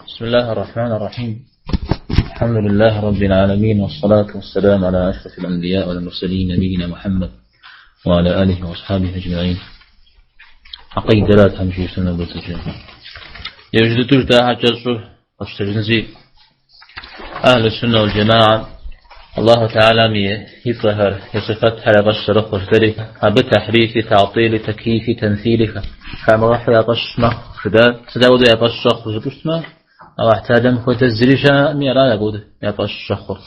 بسم الله الرحمن الرحيم. الحمد لله رب العالمين والصلاة والسلام على أشرف الأنبياء والمرسلين نبينا محمد وعلى آله وأصحابه أجمعين. عقيدة لا تمشي سنة بتجاه. يوجد توجد قشتجنزي أهل السنة والجماعة الله تعالى يظهر يصفت على بشر خشتري أبو تحريف تعطيل تكييف تمثيل فما راح يا بشمة شدا سداود يا بشر خشتما أو احتاجم خد الزريشة أمي لا يقود يا بشر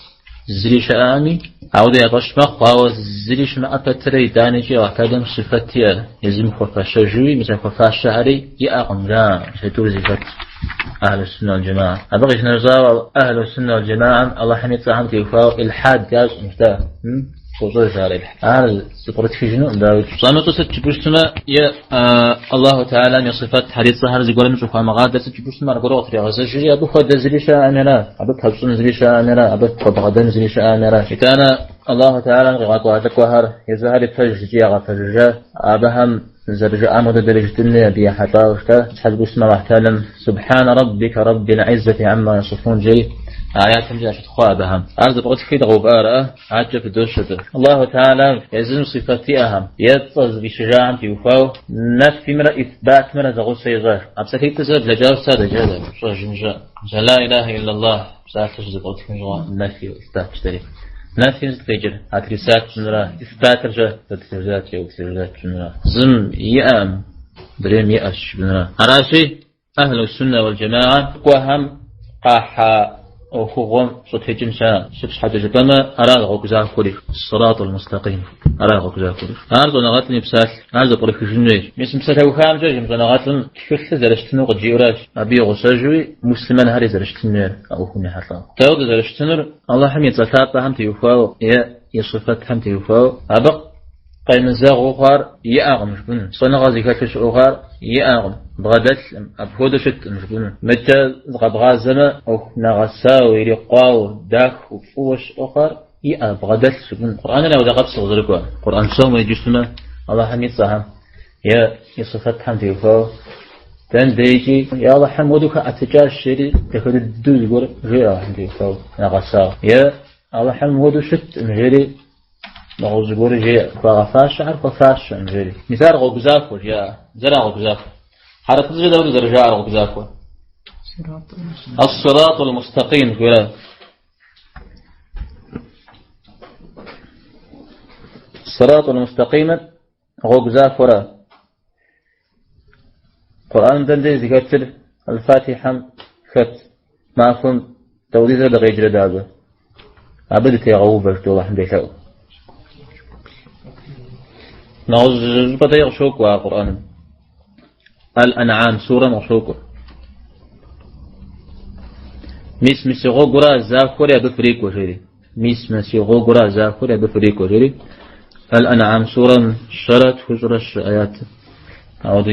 زريشة أمي أو يا بشمة أو زريش ما أبتري دانجي أو احتاجم صفتي يزم خفاشة مثل خفاشة هري يأقم لا ستوزي فت أهل السنة والجماعة. أبغي نرزا أهل السنة والجماعة الله حميد صاحب تيفاو إلحاد جاز مشتا صوصة شارع أهل سقرت في جنو داود صامت ست يا الله تعالى من صفات حديث صهر زي قولن شوف ما غادة ست بوشتما رجل أطري غزجري أبو خد زريشة أميرا أبو تحصن زريشة أميرا أبو تبغدن زريشة أميرا إتانا الله تعالى غاق وعدك وهر يزهر فجر جيا فجر أبهم زرج أمد درجتني بيا حتى وشتا تحب اسمه واحتلم سبحان ربك رب العزة عما يصفون جي آيات جاءت خوابهم أرض بغت في غبارة عجب دوشته الله تعالى يزن صفتي أهم يتصز بشجاعة في وفاو نفي مرة إثبات مرة زغوص يزار أبسكيت تزر لجاو سادة جادة جا لا إله إلا الله ساعة تجد بغت في نفي وإثبات تشتري نفي تجر أتريسات جنرا إثبات رجع تترجات يو ترجات جنرا زم يأم دريم يأش جنرا أراشي أهل السنة والجماعة وهم قاحا وخوغم صوت شا سبس حتى جبما أرى غوكزا خوري الصراط المستقيم أرى غوكزا خوري أرض نغتني بسال أرض قريك جنوي مس مسال هو خام جاي مس نغتن كل زرشتنو قد جيوراش أبي غساجوي مسلمان هاري زرشتنو أو هم حتى تاود زرشتنر الله هم يتلاتات هم تيوفاو يا يصفات هم تيوفاو أبق قيم زاغ غار يأغم جبن صنغ زكاة شغار يأغم بغدت أبهودشت مجبن متى غبغازنا أو نغساو يرقاو داخ وفوش أخر يأ بغدت جبن قرآن لا ولا قبص غزرقوا قرآن سوم يجسنا الله حميد صهم يا يصفت حمد يفاو تنديجي يا الله حمودك أتجار شري تخد الدول يقول غير حمد يفاو نغساو يا الله حمودشت مجري نغوز قول جي فغفاش عرف فاش مجري مثال غوكزاكو يا زرع غوكزاكو حركة زي دولة درجة غوكزاكو الصراط المستقيم كلا الصراط المستقيم غوكزاكو را قرآن دندي ذكرت الفاتحة خت ما فهم توليد لغير دابة أبدا تيغوب الله حمد لله نعوذ بدأ يغشوك وقرآن الأنعام سورة مغشوك ميس مسيغو قرا زاكور يا بفريق وشيري ميس مسيغو قرا زاكور يا بفريق وشيري الأنعام سورة شرط خجرش آيات أعوذ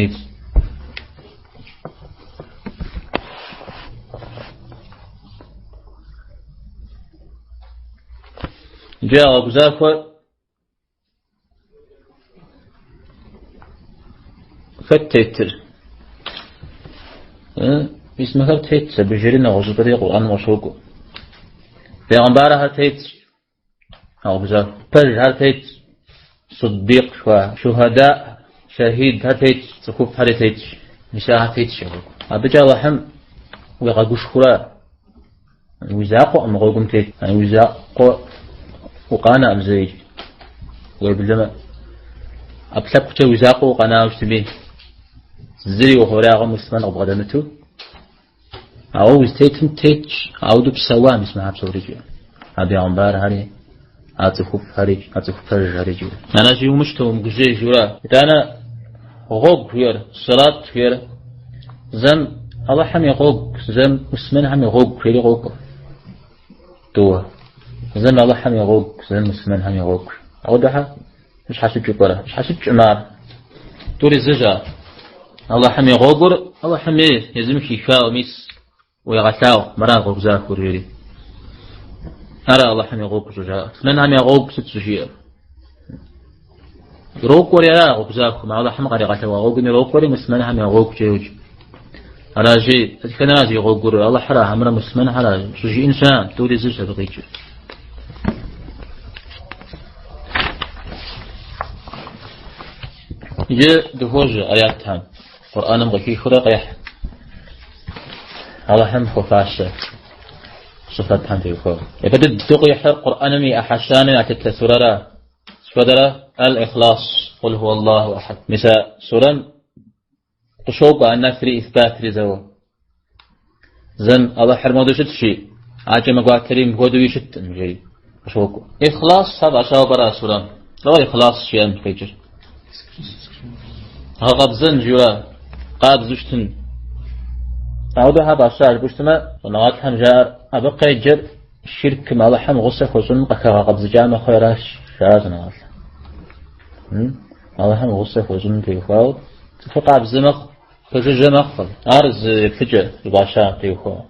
جاء أبو زاكور فتتر اسمها تيت بجرينا غزبري قرآن مشوكو پیغمبرها تيت أو بزاف فجر تيت صديق شوا شهداء شهيد هتيت سكوف هتيت نساء هتيت شهوك أبجا لحم ويغاقوش خرا ويزاقو أم غوغم تيت يعني ويزاقو وقانا أمزيج ويبلما أبسبقت ويزاقو وقانا وشتبيه زري وخوراغ مسلمان أبغدمتو أو وزتيتم تيتش أو دب سوام اسمها بصوري أبي عمبار هاري أتخوف هاري أتخوف فرج هاري جو أنا شيء مشتو مجزي جورا أنا غوغ هير صلاة هير زم الله حم يغوغ زم مسلمان هم يغوغ هيري غوغ دوا زم الله حم يغوغ زم مسلمان هم يغوغ أودها مش حاسب جبرة مش حاسب جمار توري زجا الله حمي غوغر الله حمي يزم شيشا وميس ويغساو مراغ غزاك وريري أرى الله حمي غوغ زجا من هم يغوغ ست زجير روك وريا غوغزاك مع الله حمي غري غساو غوغ مي روك وري مسمن هم يغوغ جيوج Аращи, дэтхэнэра зи гъуэгур, Алыхьыра хьэмэрэ муслъымэнхьэра щӏыжиӏэн щыӏэкъым, тӏури зыщ абы къикӏыр. Иджы дыхуожьэ аятхэм, Къурӏэным къыхихыурэ къехь. Алыхьым хуэфащэ сыфэтхэм теухуауэ. Япэ дыдэу къихьыр Къурӏэным и ӏыхьэ щанэу ялъытэ сурэра. Сыт хуэдэра? Аль-Ихлас, Къул хуа Аллаху ахад. Мис а сурэм къыщокӏуэ а нафри исбатри зэуэ. Зэм Алыхьыр модэу щытщи, акӏэ мэкӏуатэри мыпхуэдэуи щыткъым, жери къыщокӏуэ. Ихлас щхьэ фӏащауэ пӏэрэ а сурэм? Лӏо ихлас жиӏэм къикӏыр? Гъэкъэбзэн жиӏэурэ, къабзэу щытын. Ауэдэу щхьэ фӏаща жыпӏэу щытмэ, щӏэныгъэлӏхэм жаӏэр абы къеджэр ширкым Алыхьым гъусэ хуэщӏыным къыхэгъэкъэбзыкӏа мэхъу аращ, жаӏэр щӏэныгъэлӏхэм. Алыхьым гъусэ хуэщӏыным теухуауэ цӏыхур къабзэ мэхъу. Пэжыжьэ мэхъу. Ар зы еплъыкӏэ щӏыфӏащам теухуауэ.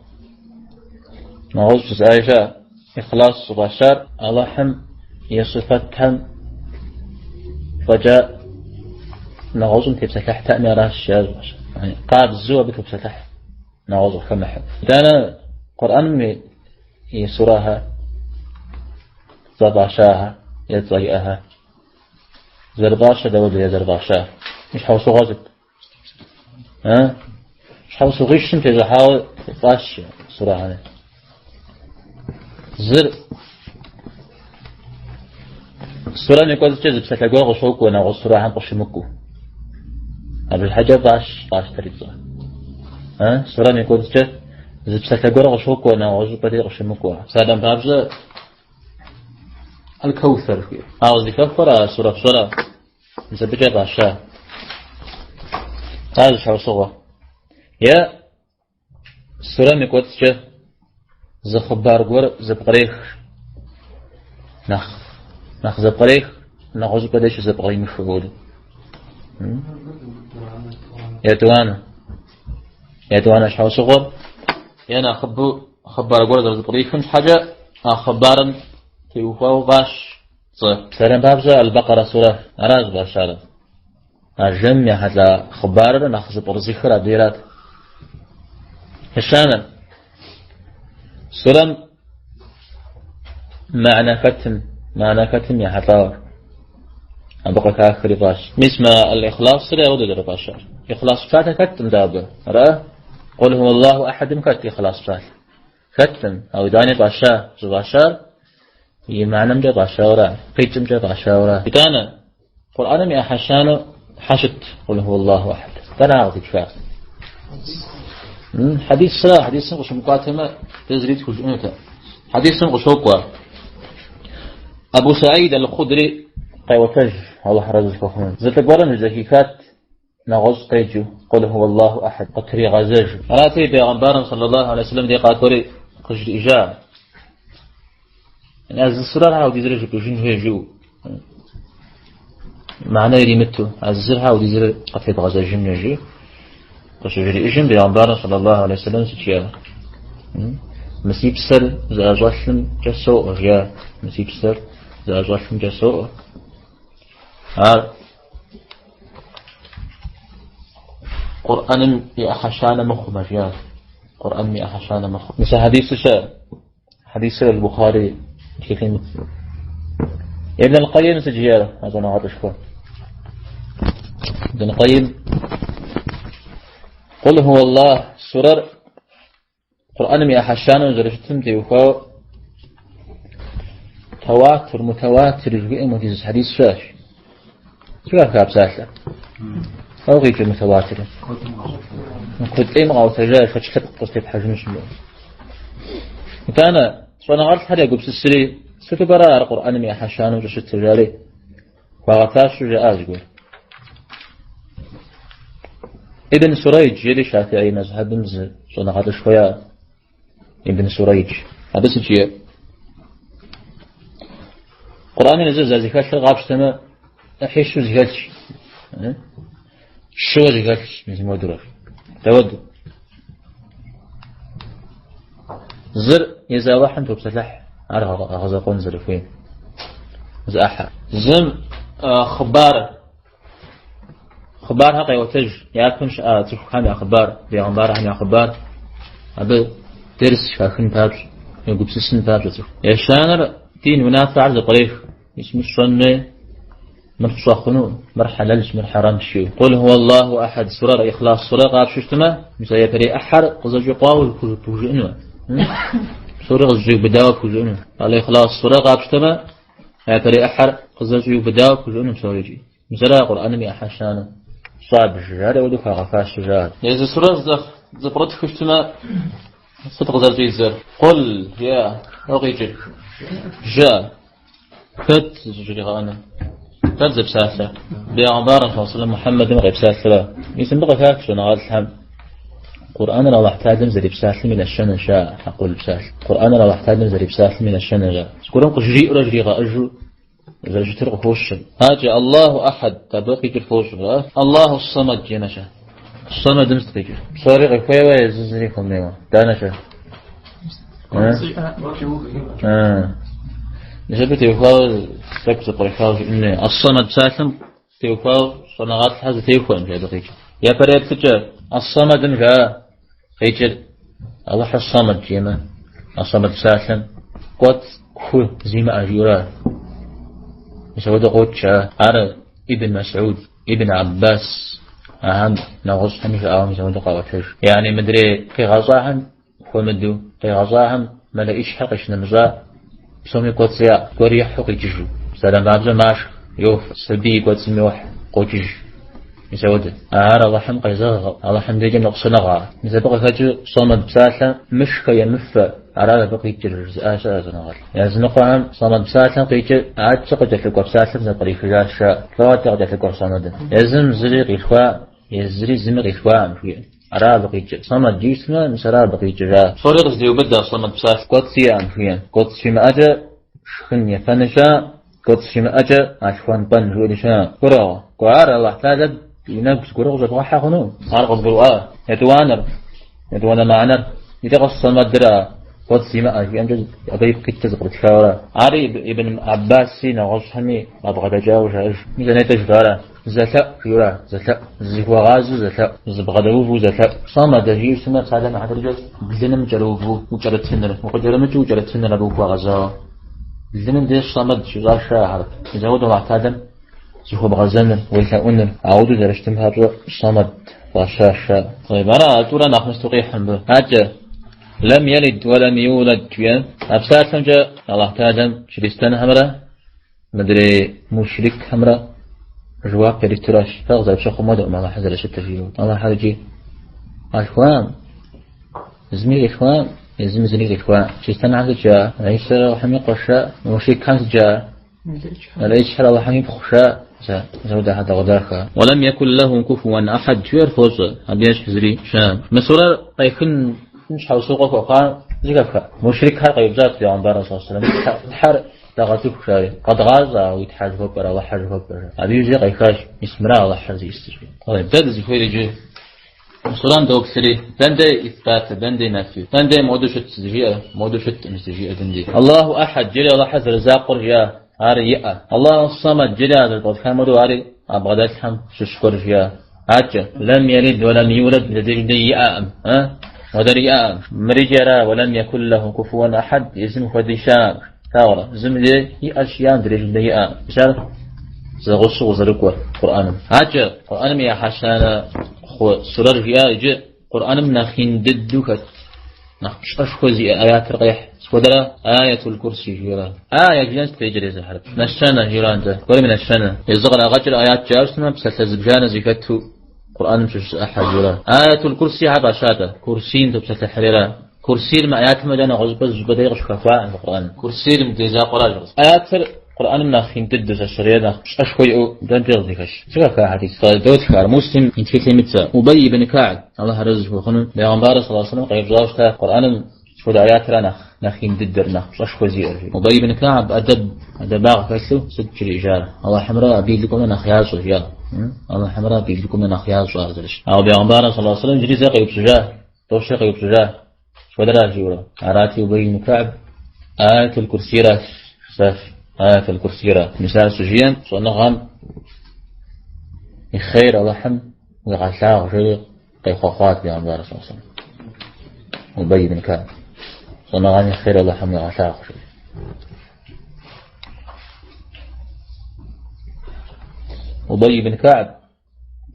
Нэгъуэщӏ жызыӏаи щыӏэ, Ихлас щӏыфӏащар Алыхьым и сыфэтхэм фӏэкӏа нэгъуэщӏым тепсэлъыхьтэкъыми аращ жаӏэ щӏыфӏащар. Къабзэу абы топсэлъыхь, нэгъуэщӏ къыхэмыхьэу. Итӏанэ Къурӏэным и сурэхэр, цӏэ фӏащахэр е цӏэ иӏэхэр зэрыфӏащэр дауэдэ е зэрыфӏащар? И щхьэусыгъуэр сыт? Щхьэусыгъуищым тещӏыхьауэ фӏащ сурэхэми. Зыр сурэм и кӏуэцӏкӏэ зы псалъэ гуэр къыщокӏуэ, нэгъуэщӏ сурэхэм къыщымыкӏуэу. Абы щхьэкӏэ фӏащ къащтэри цӏэ. Сурэм и кӏуэцӏкӏэ зы псалъэ гуэр къыщокӏуэ, нэгъуэщӏ щӏыпӏэ дей къыщымыкӏуэ. Псалъэм папщӏэ Аль-Кэусэр жыхуиӏэр. Ауэ зыхэхуэр а сурэ пщӏэрэ Мис абыкӏэ фӏаща. Ар зы щхьэусыгъуэ. Е сурэм и кӏуэцӏкӏэ зы хъыбар гуэр зэпкърех. Нэхъ зэпкърех, нэгъуэщӏыпӏэ дей щызэпкъримыхыу хуэдэу. Етӏуанэ. Етӏуанэ щхьэусыгъуэр е нэхъыбэу хъыбар гуэр зэрызэпкърихым щхьэкӏэ а хъыбарым теухуауэ фӏащ. Цӏэ. Псалъэм папщӏэ, Аль-Бакъара сурэ, аращ фӏащар. А жэмым ехьэлӏа хъыбарыр нэхъ зэпкърызыхыр абдейрат. Ещанэ. Сурэм мыхьэнэ хэтым ехьэлӏауэ. Абы къыхахри фӏащ. Мис мы Аль-Ихласри ауэдэ зэрыфӏащар. Ихлас псалъэ хэткъым дэ абы. Ара? Къул ху Аллаху ахьэдым хэт ихлас псалъэ. Хэткъым, ауэ итӏани фӏаща, щӏыфӏащар и мыхьэнэмкӏэ фӏащауэра, къикӏымкӏэ фӏащауэра. Итӏанэ, Къурӏэным и ӏыхьэ щанэу щхьэ щыт, Къул ху Аллаху ахьэд. Дэнэ ар къыздитхар? Хьэдисра, хьэдисым къыщымыкӏуатэмэ, дэ зыри тхужыӏэнутэкъым. Хьэдисым къыщокӏуэ. Абу Саид аль-Худри къеӏуэтэж, Алыхь арэзы зыхуэхъуну. Зы лӏы гуэрым зэхихат нэгъуэщӏ къеджэу, Къул ху Аллаху ахьэд, къытригъэзэжу. Арати, бегъымбарым саллаллаху алейхи вассалам дей къакӏуэри къыжриӏэжа. А зы сурэр апхуэдизрэ жыпӏэжын хуей жиӏэу. Мыхьэнэ иримыту, а зыр апхуэдизрэ къытебгъэзэжын хуей жиӏэу. Къыщыжриӏэжым бегъымбарым саллаллаху алейхи вассалам сыт жиӏа? Мы си псэр зыӏэщӏэлъымкӏэ соӏуэ, жиӏа. Мы си псэр зыӏэщӏэлъымкӏэ соӏуэ. Ар Къурӏэным и ӏыхьэ щанэ мыхъумэ, жиӏащ. Къурӏэным и ӏыхьэ щанэ мыхъу. Мис а хьэдисыр щыӏэ. Хьэдисыр Аль-Бухари тхылъым. Ибн Аль-Къайим сыт жиӏэр а щӏэныгъэлӏышхуэ? Ибн Къайим Къул ху Аллах сурэр Къурӏэным и ӏыхьэ щанэу зэрыщытым теухуауэ тэуатыр, мутауатыр жыхуиӏэм хуэдиз хьэдис щыӏэщ. Зэхэфха псалъэр? Ауэ къикӏыр мутауатыр. Куэд ӏейм къаӏуэтэжа шэч лъэпкъ къызытепхьэжын щымыӏэу. Итӏанэ щӏэныгъэлӏхэр егупсысри, сыту пӏэрэ ар Къурӏэным и ӏыхьэ щанэу щӏыщытыр жари, хуагъэфащэу жаӏа зыгуэр. Ибн Сурайдж жери Шафиӏи мэзхьэбым зы щӏэныгъэлӏышхуэ яӏэ. Ибн Сурайдж. Абы сыт жиӏэр? Къурӏэныр езыр зэрызэхэлъыр къапщтэмэ, ӏыхьищу зэхэлъщ. Щыуэ зэхэлъщ, мис мыуэдурэ. Дауэду? Зыр езы Алыхьым топсэлъыхь, ар гъэзэкъуэн зэрыхуейм. Зы ӏыхьэ. Зым хъыбар. Хъыбархэр къеӏуэтэж, япэм щыӏа цӏыхухэм я хъыбар, бегъымбархэм я хъыбар, абы дерс хахын папщӏэ, егупсысын папщӏэ цӏыху. Ещанэр дин унафэхэр зэпкърех. Мис мыр фщӏэн хуей, мыр фщӏэ хъуну, мыр хьэлэлщ, мыр хьэрэмщ жиӏэу. Къул хуаллаху ахьэд сурэр, Ихлас сурэр къапщтэу щытмэ, мис а япэрей ӏыхьэр къызэщӏикъуауэ пхужыӏэну. Псори къызэщӏиубыдауэ пхужыӏэну. Аль-Ихлас сурэр къапщтэмэ, япэрей ӏыхьэр къызэщӏиубыдауэ пхужыӏэну псори икӏи. Мис ара Къурӏэным и ӏыхьэ щанэу щӏабж, ари апхуэдэу хуагъэфащэу жаӏэр. Езы сурэр зэпкърытхыу щытмэ, сыт къызэрыщӏидзэр? Къул, жиӏэ, уэ къикӏыр. Жыӏэ. Хэт зыщӏригъэӏэнур? Хэт зэпсалъэр? Бегъымбар саллаллаху Мухьэммэдым къепсалъэрэ. Мис мыбы къыхах щӏэныгъэлӏхэм Къурӏэныр Аллахь Таалэм зэрипсалъэм и нэщэнэщ а къул псалъэр. Къурӏэныр Аллахь Таалэм зэрипсалъэм и нэщэнэщ. Зыгуэрым къыжриӏэурэ жригъэӏэжу зэрыщытыр къыхощыр. Акӏэ Аллаху Ахьэд, абы къикӏыр фощӏыр, Аллаху Самад жиӏэмэ-щэ. Самадым сыт къикӏыр? Псори къыхуейуэ езы зыри хуэмейуэ. Данэ-щэ? Мис абы теухуауэ тӏэкӏу зэпкърыхауэ жыӏэн хуей. Ас-Самад псалъэм теухуауэ щӏэныгъэлӏхэр зэтехуэкъым абы къикӏыр. Япэрей еплъыкӏэ Ас-Самадым жаӏэ къикӏыр Алыхьыр Самад жиӏэмэ, Ас-Самад псалъэм кӏуэцӏ ку зимыӏэ жиӏэурэ. Мис апхуэдэу къокӏ ар Ибн Масуд, Ибн Аббас, ахэм нэгъуэщӏхэми жаӏауэ мис апхуэдэу къаӏуэтэж. Яни мыдрей къигъэщӏахэм хуэмыдэу, къигъэщӏахэм мэлэӏичхэр къищынэмыщӏа псоми кӏуэцӏ яӏэ, гуэр ихьу къикӏыжу. Псалъэм папщӏэ машх, йофэ, сабий и кӏуэцӏым йохь, къокӏыж. Мис апхуэдэ. Ар Алыхьым къезэгъкъым, Алыхьым дежкӏэ ныкъусаныгъэ. Мис абы къыхэкӏыу Самад псалъэм мышхэ емыфэ, арар абы къикӏыр жызыӏа щыӏэ щӏэныгъэлӏ. Языныкъуэхэм Самад псалъэм къикӏыр адэкӏэ къыкӏэлъыкӏуэ псалъэм зэпкърихыжащ жаӏэ. Лӏо адэкӏэ къыкӏэлъыкӏуэр Самадым. Езым зыри къилъхуа, езыри зыми къилъхуакъым жиӏэ. Ара абы къикӏыр. Самад жиӏэмэ, мис ара абы къикӏыр жаӏэ. Псори къыздеубыд а Самад псалъэм. Кӏуэцӏ иӏэкъым жиӏэ. Кӏуэцӏ щимыӏэкӏэ шхын ефэни щыӏэ, кӏуэцӏ щимыӏэкӏэ алъхуэн пӏэн жиӏэри щыӏэ. Гурыӏуэгъуэ. Кӏуэ ар Алыхь Тэхьэлэ и нэгу зыгуэру къыщӏэбгъэхьэ хъуну? Ар къыбгурыӏуа? Етӏуанэр, етӏуанэ мыхьэнэр. Икӏи къэс Самадыр а кӏуэцӏ зимыӏэ жиӏэмкӏэ абы ипкъ иткӏэ зэпкърытхауэрэ. Ари Ибн Аббаси нэгъуэщӏхэми къабгъэдэкӏауэ жаӏэж. Мис а нетӏэ жытӏара? Зэлъэӏу жиӏэурэ, зэлъэӏу. Зыхуэгъазэу зэлъэӏу, зыбгъэдэувэу зэлъэӏу. Самадэ жиӏэу щытмэ, псалъэм и хьэтыркӏэ блыным кӏэрыувэу укӏэрытыныр, укъыкӏэрымыкӏыу укӏэрытыныр абы ухуэгъэзауэ. Блыным деж Самад щыщӏаш ахэр. Мис апхуэдэу Алыхь Тэхьэлэм зыхуэбгъэзэныр, уелъэӏуныр, ауэдэу зэрыщытым папщӏэ Самад фӏащащ. Тӏэйб, ара а тӏура нэхъ мысту къихьым мыбы. Акӏэ, лэм елид уэ лэм юлэд жиӏэ. А псалъэмкӏэ Алыхь Тэхьэлэм чыристэнхэмрэ Мыдрей мушрикхэмрэ жэуап яритуращ. Фэ къызэрыфщыхъум хуэдэкъым Алыхьыр зэрыщытыр жиӏэу. Алыхьыр икӏи къалъхуам, зыми къилъхуам, езыми зыри къилъхуам. Чристэнхэм сыт жаӏэ? Гӏисэр Алыхьым и къуэщ жаӏэ. Мушрикхэм сыт жаӏэ? Мэлэӏичхэр Алыхьым ипхъущ жаӏэ. Зэуэдэ хьэдэгъуэдахэ. Уэлэм екун лэху куфуэн ахьэд жиӏэр фощӏэ, абы ещхь зыри щыӏэкъым. Мы сурэр къехын щхьэусыгъуэ хуэхъуар зэхэфха. Мушрикхэр къеупщӏат Бегъымбар саллаллаху алейхи вассалам. Тхьэр Дэгъэцӏыху жари. Къэдгъащӏэ а уи Тхьэ жыхуэпӏэр, Алыхьыр жыхуэпӏэр. Абы иужькӏэ къехащ, мис мыра Алыхьыр зиӏысыр. Дэ дызыхуейр иджы сурэм доплъри, дэндэ исбатыр, дэндэ нафи, дэндэ моду щыт зыжиӏэр, моду щыткъым зыжиӏэр дэндэ. Аллаху Ахьэд жери Алыхьыр зэрызакъуэр жиӏа, ар иӏэ. Аллаху Самад жери а зэрытӏуэтхам хуэдэу ари а бгъэдэлъхэм щыщ гуэр жиӏа. Акӏэ, лэм елид уэ лэм юлэд мыдэдежым иӏэкъым, а? Уэдэр иӏэкъым. Мыр икӏи ара, уэ лэм екун лэху куфуэн ахьэд, езым хуэди щыӏэкъым. Лъагъурэ, зым де иӏэщ, иӏэм дрейм де иӏэкъым. Мис ар зэгъусэу къызэрыкӏуэр Къурӏэным. Акӏэ, Къурӏэным и ӏыхьэ щанэ хъу сурэр жиӏа иджы Къурӏэным нэхъ ин дыдэу хэт, нэхъ пщӏэшхуэ зиӏэ аятыр къехь. Схуэдэрэ Аятул Курси жиӏэрэ. Ая жиӏэн сыт къикӏыр езы хьэрып? Нэщэнэ жиӏэрэ нтӏэ. Гуэрым и нэщэнэ. Езы кърагъэкӏыр аят жаӏэу щытмэ, псалъэ зыбжанэ зэхэту Къурӏэным щыщ зы ӏыхьэ жиӏэрэ. Аятул Курси щхьэ фӏаща-тӏэ. Курсийм топсэлъыхьрейрэ. Курсийр мы аятым фӏэкӏа нэгъуэщӏыпӏэ зыщӏыпӏэ дей къыщыхэхуакъым Къурӏэным. Курсийр мыбдеж закъуэращ. Аятыр Къурӏэным нэхъ ин дыдэу, щэщэрейр нэхъ пщӏэшхуэ иӏэу дэнэ дей къыздыхэщ. Зэхэфха хьэдис. Дотх ар Муслим и тхылъым итщ. Убай ибн Ка'б, Алыхь арэзы зыхуэхъуну, Бегъымбарыр саллаллаху алейхи вассалам къеупщӏауэ щыта Къурӏэным сыт хуэдэ аятра нэхъ нэхъ ин дыдэр, нэхъ пщӏэшхуэ зиӏэр. Убай ибн Ка'б ӏэдэб, ӏэдэбагъ хэлъу сыт жриӏэжар? Алыхьымрэ абы и лӏыкӏуэмрэ нэхъ ящӏэ, жиӏа. Алыхьымрэ абы и лӏыкӏуэмрэ нэхъ ящӏэ ар зэрыщытыр. Ауэ Бегъымбарыр саллаллаху алейхи вассалам иджыри зэ къеупщӏыжа, тӏэу-щэ къеупщӏыжа. Схуэдэра жиӏэурэ. Арати, Убай ибн Ка'б Аятул Курсира жысӏащ. Аятул Курсира. Мис ар щыжиӏэм, щӏэныгъэм И хъейр Алыхьым уигъэлъагъу, жери къехъуэхъуат бегъымбар саллаллаху алейхи вассалам. Убай ибн Кааб. Щӏэныгъэм и хъейр Алыхьым уигъэлъагъу, жери. Убай ибн Кааб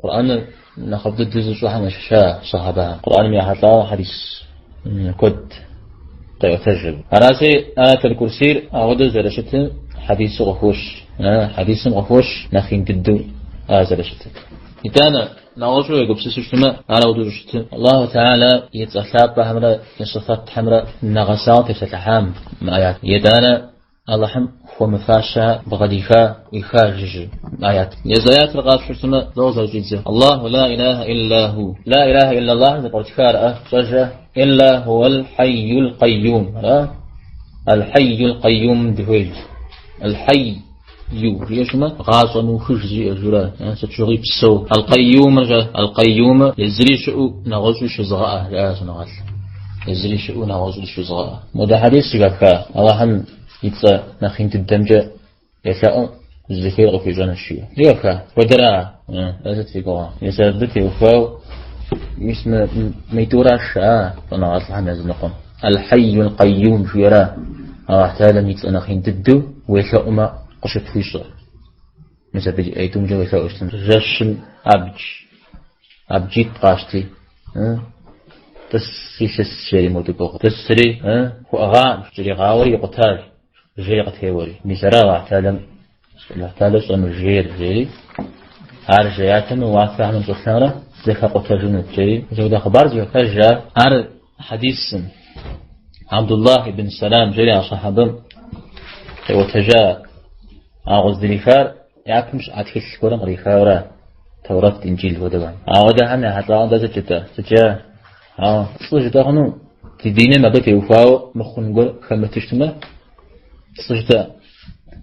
Къурӏэныр нэхъыфӏ дыдэу зыщӏэхэм ящыща сэхьэбэхэм. Къурӏэным ехьэлӏауэ хьэдис куэд къеӏуэтэж абы. Аращи, Аят аль-Курсийр ауэдэу зэрыщытым хьэдису къыхощ. Хьэдисым къыхощ нэхъ ин дыдэу ар зэрыщытыр. Итӏанэ, нэгъуэщӏу уегупсысу щытмэ, ар ауэдэу щӏыщытыр Аллаху Теала и цӏэ лъапӏэхэмрэ и сыфэтхэмрэ нэгъэсауэ тепсэлъыхьам мы аят. Итӏанэ Алыхьым хуэмыфащэ бгъэдиха ӏуиха жыжьэ аят. Езы аятыр къапщтэу щытмэ, дауэ зэрыщӏидзэ? Аллаху ла илаха илля ху. Ла илаха илля Аллахь зэпкърытхар, а, щӏэжэ? Илля хуал хьэйюл къэйюм. Ара? Аль хьэйюл къэйюм дыхуейщ. Аль хьэйю жиӏэ щытмэ, гъащӏэ мыухыж зиӏэ журэ, сыт щыгъуи псэу. Аль къэйюмыр щэ? Аль къэйюмыр езыри щыӏэу нэгъуэщӏуи щызыгъэӏэ, жаӏэ щӏэныгъэлӏ. Езыри щыӏэу нэгъуэщӏуи щызыгъэӏэ. Модэ хьэдис зэхэфха, Аллахьым и цӏэ нэхъ ин дыдэмкӏэ елъэӏум зыхуейр къыхуищӏэнущ жиӏэу. Зэхэфха? Хуэдэра? Сыт фи гугъэ? Мис абы теухуауэ мис мыйтӏуращ жаӏа щӏэныгъэлӏхэм языныкъуэм. Аль-Хьэйюл Къэйюм жиӏэра Аллахь Тэхьэлам и цӏэ нэхъ ин дыдэу уелъэӏумэ къыщыпхуищӏэр. Мис абы аитӏумкӏэ уелъэӏуу щытын. Жэщым абдж, абджитӏ къащти, тӏыси лъыс жери модэ гугъу. Тӏысри, хуэӏыгъакъым, кӏэригъауэри икъутащ, жей къытеуэри. Мис ара Аллахь Тэхьэлам, Аллахь Тэхьэлэр щӏэмыжейр, жери. Ар жеятэмэ, уафэхэмрэ щӏылъэмрэ зэхэкъутэжынут, жери. Мис апхуэдэ хъыбар зэхэфхэжа ар хьэдисым Абдуллах ибн Сэлам жери а сахьабэм къиӏуэтэжа а къыздрихар япэм щыӏа тхылъ гуэрым кърихауэра Тэурэт, Инджил хуэдэхэм. Ауэдэхэм ехьэлӏауэ дэ сыт жытӏэ? Сыт жаӏэ? Ауэ пцӏы жытӏэ хъуну ди диным абы теухуауэ мыхъун гуэр хэмыту щытмэ, пцӏы жытӏэ.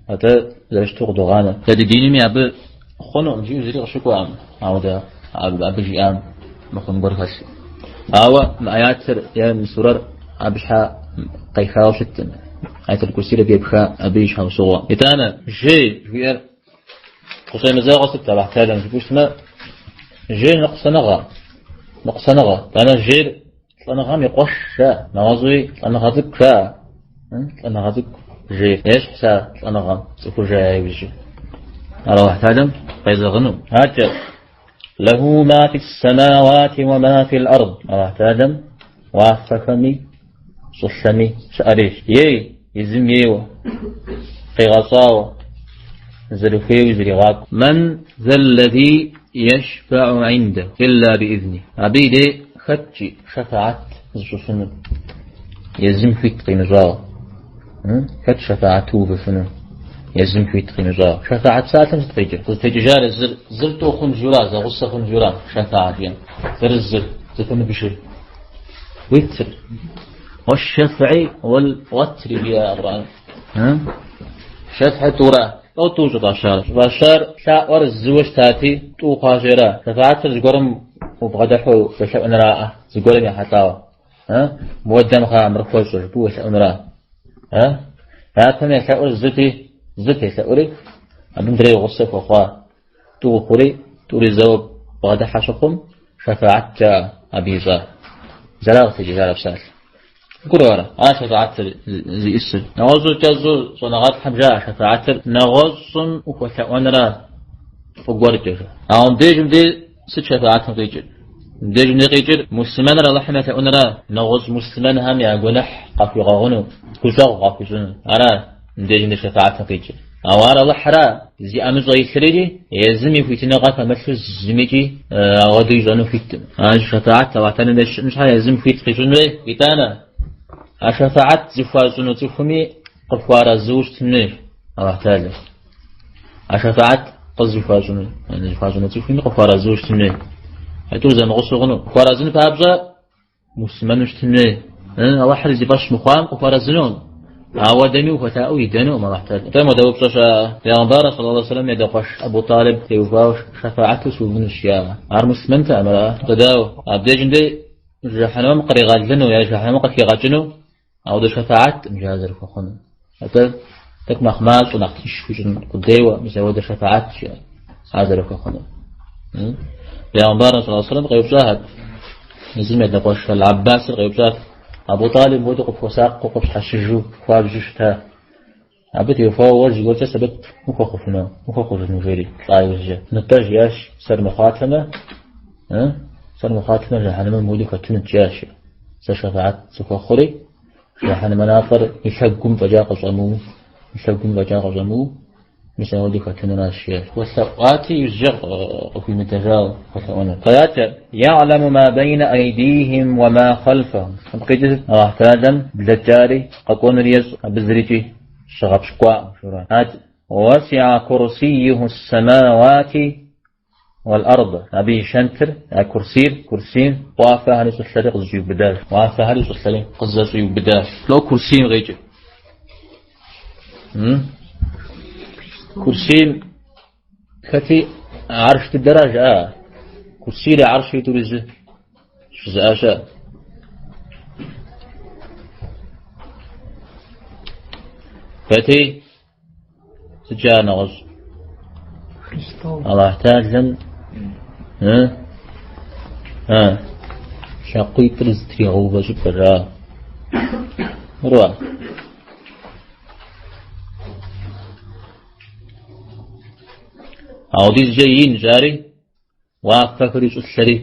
Атӏэ зэрыщыту къыдогъанэ. Дэ ди динми абы хъунукъым жиӏэу зыри къыщыкӏуакъым, ауэ абы жиӏам мыхъун гуэр хэлъу. Ауэ мы аятыр е мы сурэр абы щхьа къехауэ щыткъым. Аятыр Курсийр абы епха абы и щхьэусыгъуэ. Итӏанэ, жей жиӏэр къыщӏемызэгъыр сыт Аллахь Тэхьэлам жыпӏэу щытмэ, жейр ныкъусаныгъэ, ныкъусаныгъэ. Итӏанэ жейр Лӏэныгъэм и къуэш жаӏэ, нэгъуэщӏуи лӏэныгъэ цӏыкӏу жаӏэ. Лӏэныгъэ цӏыкӏу жейр. Ещхь сэ лӏэныгъэм цӏыхур жея иужькӏэ. Ар Аллахь Тэхьэлам къезэгъыну. Адэкӏэ, лэху ма фи ссамауати уа ма фи л-ард. Аллахь Тэхьэлам уафэхэми щӏылъэми щыӏэрейщ. Ей, езым ейуэ, къигъэщӏауэ, зэрыхуейуи зэригъакӏуэ. Мэн зэллэзи ешфэӏу индэ илля биӏизни. Абы и дей хэткӏи шэфаат зыщӏыфынур, езым хуит къимыщӏауэ. Хэт шэфаату увыфыну, езым хуит къимыщӏауэ. Шэфаат псалъэм сыт къикӏыр? Къызытекӏыжар зыр, зыр тӏу хъун жура, зэгъусэ хъун жура, шэфаат жиӏэм. Зэрызыр, зэпэмыбжыр. Уитр. Уэш-шэфӏи уэл-уэтри жиӏэ Къурӏэн. Шэфӏи тӏура. Тӏэу тӏу щӏыфӏащар. Щӏыфӏащар лъаӏуэр зыуэ щытати, тӏу хъуащ жера. Шэфаатыр зыгуэрым убгъэдыхьэу уелъэӏунраӏэ, зыгуэрым ехьэлӏауэ. Муэдэм кхъа мыр хуэщӏэ жыпӏэу уелъэӏунра. Япэм елъэӏур зыти, зыт елъэӏури, абы мыдрей гъусэ хуэхъуа. Тӏу хъури, тӏури зэуэ бгъэдыхьэ щыхъум, шэфаат жаӏэ абы ищӏар. Зэра къытекӏыжар а псалъэ. Гурыӏуэрэ? Ар шэфаатыр зиӏысыр. Нэгъуэщӏу кӏэщӏу щӏэныгъэлӏхэм жаӏэ шэфаатыр нэгъуэщӏым ухуэлъэӏуэнра фӏы гуэркӏэ. Ауэ мыбдежым дей сыт шэфаатым къикӏыр? Мыбдежым дей къикӏыр муслъымэныр Алыхьым елъэӏунра, нэгъуэщӏ муслъымэнхэм я гуэныхь къахуигъэгъуну, гущӏэгъу къахуищӏыну. Ара мыбдежым дей шэфаатым къикӏыр. Ауэ ар Алыхьра зи ӏэмыщӏэ илъырикӏи, езым и хуитыныгъэ хэмылъу зымикӏи ауэдэу ищӏэну хуиткъым. Ар шэфаат Алыхь Тэхьэлам деж щыӏэн щхьэ езым хуит къищӏын хуей. Итӏанэ, а шэфаат зыхуащӏыну цӏыхуми къыхуарэзыуэ щытын хуейщ Алыхь Тэхьэлам. А шэфаат къызыхуащӏыну, зыхуащӏыну цӏыхуми къыхуарэзыуэ щытын хуей. А тӏур зэмыгъусэу хъуну. Къыхуарэзын папщӏэ Муслъымэну щытын хуей. Алыхьыр зи фӏэщ мыхъуам къыхуарэзынукъым. Ауэдэми ухуэлъаӏуэу идэнукъым Алыхь Тэхьэлам. Атӏэ модэ упщӏэ щыӏэ. Пегъымбар саллаллаху алейхи вассалам и адэкъуэш Абу Талиб теухуауэ шэфаату сыувынущ жиӏа. Ар муслъымэнтэкъым, ара? Атӏэ дауэ? Абдежым дей жыхьэнэмэм къригъэлыну е жыхьэнэмэм къыхигъэкӏыну ауэдэ шэфаатым жа зэрыхуэхъуну. Атӏэ тӏэкӏу нэхъ мащӏэу, нэхъ тынш хуищӏын къудейуэ, мис ауэдэ шэфаат жиӏэ ар зэрыхуэхъуну. Бегъымбарым саллаллаху алейхи вассалам къеупщӏахэт. Езым и адэкъуэш Аль-Аббасыр къеупщӏат. Абу Талиб хуэдэу къыпхуэсакъыу къыпщхьэщыжу хуабжьу щыта. Абы теухуауэ уэ зыгуэркӏэ сэбэп ухуэхъуфыну, ухуэхъужыну жери лӏа иужькӏэ. Нтӏэ жиӏащ, сэр мыхъуатэмэ, сэр мыхъуатэмэ жэхьэнэмэм хуэдэу хэтынут жиӏащ. Сэ шэфаат сыхуэхъури, жэхьэнэмэ мафӏэр и лъэгум фӏэкӏа къыщӏэмыу, и лъэгум фӏэкӏа къыщӏэмыу, Мис апхуэдэу хэтынуращ, жиӏащ. Хуэлъэӏуати, иужькӏэ къыхуимыдэжауэ хуэлъэӏуэныр. Къыратэ, Я'лэму ма бэйнэ айдихим уэ ма хъэлфэхум. Абы къикӏыр Аллахь Тэхьэлэм блэкӏари къэкӏуэнури ещӏ, абы зырикӏи щыгъэпщкӏуакъым, журэ. Ат, Уэсиа курсийху ссэмауати уэл-ӏэрд. Абы и шэнтыр, а курсийр, курсийм уафэхэри щӏылъэри къызэщӏиубыдащ. Уафэхэри щӏылъэри къызэщӏиубыдащ. Лӏо курсийм къикӏыр. Курсийм хэти арш дыдэра жаӏа. Курсийри аршри тӏури зы жызыӏа щыӏэ. Хэти сыт жаӏа нэгъуэщӏ? Аллахь Тэхьэлэм лъакъуитӏыр зытригъэувэ щӏыпӏэ жаӏа. Мыра? Ауэдизкӏэ инщ ари, уафэхэри щӏылъэри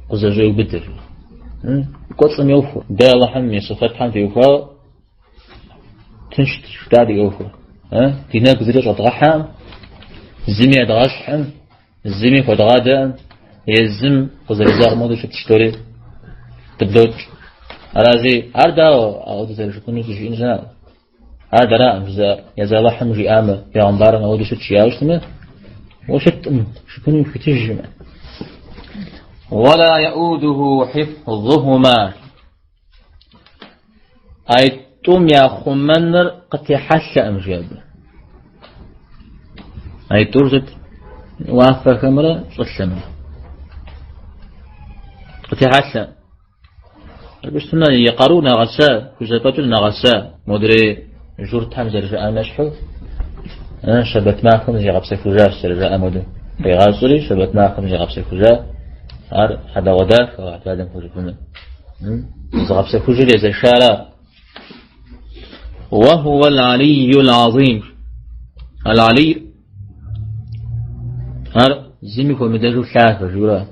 къызэщӏеубыдэр. Кӏуэцӏым йохуэ. Дэ Аллахьым и сыфэтхэм теухуауэ тыншт жытӏа ди ӏуэхур. Ди нэгу зыри щӏэдгъэхьэкъым, зыми едгъэщхьым, зыми хуэдгъадэкъым, езым къызэрезэгъым хуэдэу щытщ жыдори дыблокӏ. Аращи, ар дауэ ауэдэу зэрыжыпӏэнур щӏыжиӏэн щыӏэкъым. Ар дэракъым жызыӏэр, езы Алыхьым жиӏамэ, бегъымбарым ауэдэу щыт жиӏауэ щытмэ, уэ щыткъым, жыпӏэну ухуитыжкъым. Уэла яӏудуху хьифзухума. Ай тӏум яхъумэныр къытехьэлъэкъым, жи абы. Ай тӏур сыт? Уафэхэмрэ щӏылъэмрэ. Къытехьэлъэ. Абы щытмэ, и къару нэгъэса, хузэфӏэкӏыр нэгъэса. Модрей журтхэм зэрыжаӏам ещхьу, щэбэт махуэм зигъэпсэхужащ, зэрыжаӏам хуэдэу. Къигъащӏэри, щэбэт махуэм зигъэпсэхужа, ар хьэдэгъуэдахэ Алыхь Тэхьэлэм хужыпӏэну. Зыгъэпсэхужыр езэшара. Уэхуэ аль-Алийю аль-Азим. Аль-Алий ар зыми хуэмыдэжу лъагэ, жиӏэура.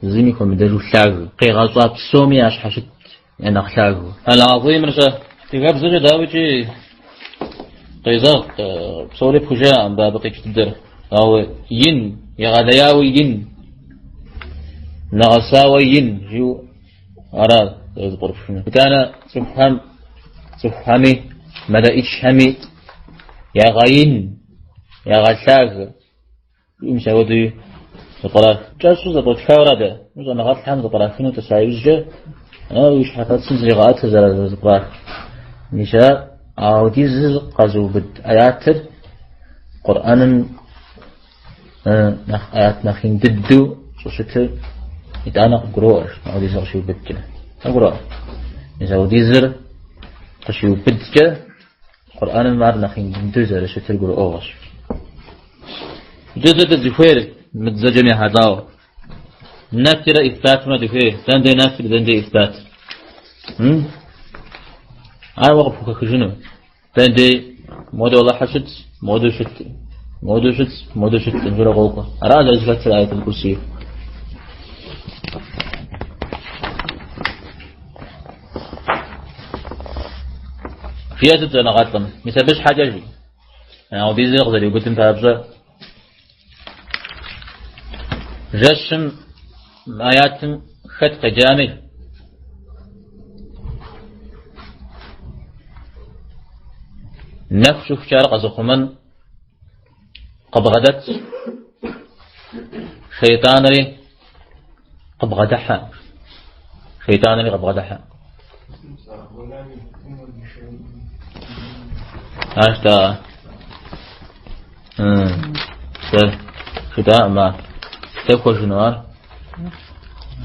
Зыми хуэмыдэжу лъагэ. Къигъэщӏа псоми ящхьэщыт я нэхъ лъагэу. Аль-Азимыр-щэ? Адыгэбзэкӏэ дауикӏи къезэгъ псори пхужаӏэм абы къикӏ дыдэр. Ауэ ин, егъэлеяуэ ин, нэгъэсауэ ин жиӏэу ара зэрызэпкърыпхынур. Итӏанэ цӏыхухэм, цӏыхухэми, мэлэӏичхэми ягъэин, ягъэлъагэ. Мис апхуэдэуи зэпкърах. Кӏэщӏу зэпкърытхауэра дэ? Мы щӏэныгъэлӏхэм зэпкърахыну тӏыса иужькӏэ, уи щхьэфэцым зригъэӏэтыр зэрызэпкърах. Мис ар ауэдизыр къэзыубыд аятыр Къурӏэным нэхъ аят нэхъ ин дыдэу щӏыщытыр итӏанэ къыбгуроӏуэ, ауэдизыр къыщиубыдкӏэ. Къыбгуроӏуэ. Мис ауэдизыр къыщиубыдкӏэ Къурӏэным ар нэхъ ин дыдэу зэрыщытыр гурыӏуэгъуэщ. Иджы сыт дызыхуейр мы дызэджэм ехьэлӏауэ? Нэфирэ исбатымрэ дыхуей. Дэнэ дей нэфир, дэнэ дей исбат? Ар уэ къыпхухэхыжыну. Дэнэ дей модэу Алыхьыр щытщ, модэу щыт, модэу щытщ, модэу щыт, журэ къокӏуэ. Ара зэрызэхэтыр Аятул Курсийр. Жиӏэ сыт щӏэныгъэлӏым? Мис абы щхьэкӏэ жи. Ауэдизыр къызэриубыдым папщӏэ. Жэщым аятым хэт къеджами, нэху щыхукӏэ ар къэзыхъумэн къыбгъэдэтщ. Шейтӏанри къыбгъэдыхьэ. Шейтӏанри къыбгъэдыхьэ. Ащ да. Сэ жытӏаӏым ар. Дэхуэжыну ар.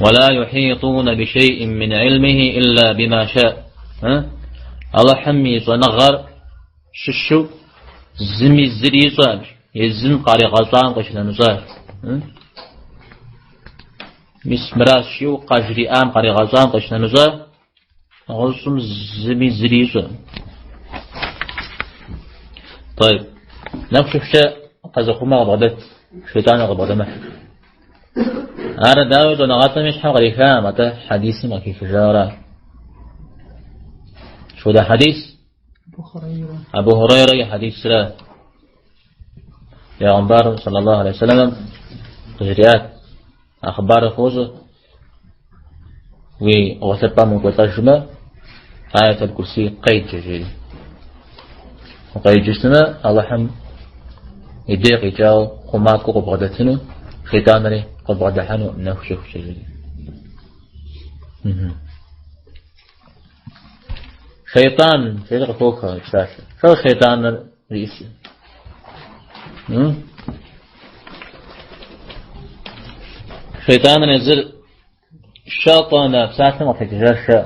ولا يحيطون بشيء من علمه إلا بما شاء. Алыхьым и щӏэныгъэр щыщу зыми зыри ищӏэкъым, езым къаригъэщӏам къыщынэмыщӏар. Мис мыращ жиӏэу къажриӏам, къаригъэщӏам къищынэмыщӏа, нэгъуэщӏым зыми зыри ищӏэкъым. Тӏэйб. Нэху щыхукӏэ къэзыхъумэ къыбгъэдэт, шейтӏаныр къыбгъэдэмыхь. Ар дауи щӏэныгъэлӏым и щхьэм кърихакъым, атӏэ хьэдисым къыхихыжауэ аращ. Сыт хуэдэ хьэдис? Абу Хурейрэ и хьэдисрэ. Пегъэмбар саллаллаху алейхи вассаламым къыжриӏат, а хъыбарыр фощӏэ, уи гъуэлъыпӏэм укӏуэлӏэжмэ, Аят аль-Курси къеджэ, жери. Укъеджэу щытмэ, Алыхьым и дей къикӏауэ хъумакӏуэу къыбгъэдэтыну, шейтӏанри къыбгъэдыхьэну нэху щыхукӏэ, жери. Шейтӏан, жери къыхохэ псалъэ. Шо шейтӏаныр зиӏысыр? Шейтӏаныр езыр шатӏанэ псалъэм къытекӏыжар шэ.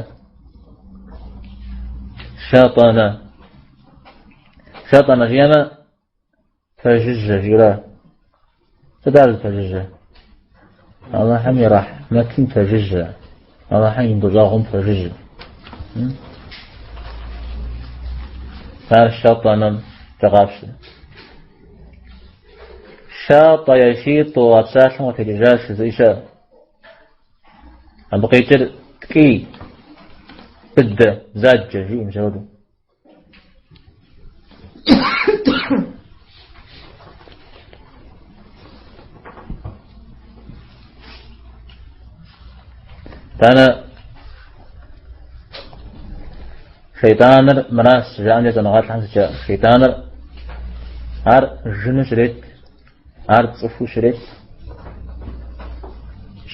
Шатӏанэ. Шатӏанэ жиӏэмэ, пэжыжьэ жиӏэра. Сыт ар зыпэжыжьэ? Аллахьым и рахьмэтым пэжыжьэ. Аллахьым и гущӏэгъум пэжыжьэ. Ар шатӏанэм къапщтэ. Шатӏэ ешитӏу а псалъэм къытекӏыжащ жызыӏи щыӏэ. Абы къикӏыр ткӏий, быдэ, бзаджэ жиӏэм апхуэдэу. Итӏанэ шейтӏаныр мыращ жаӏэмкӏэ щӏэныгъэлӏхэм сыткӏэ шейтӏаныр ар жыну щрет, ар цӏыхуу щрет,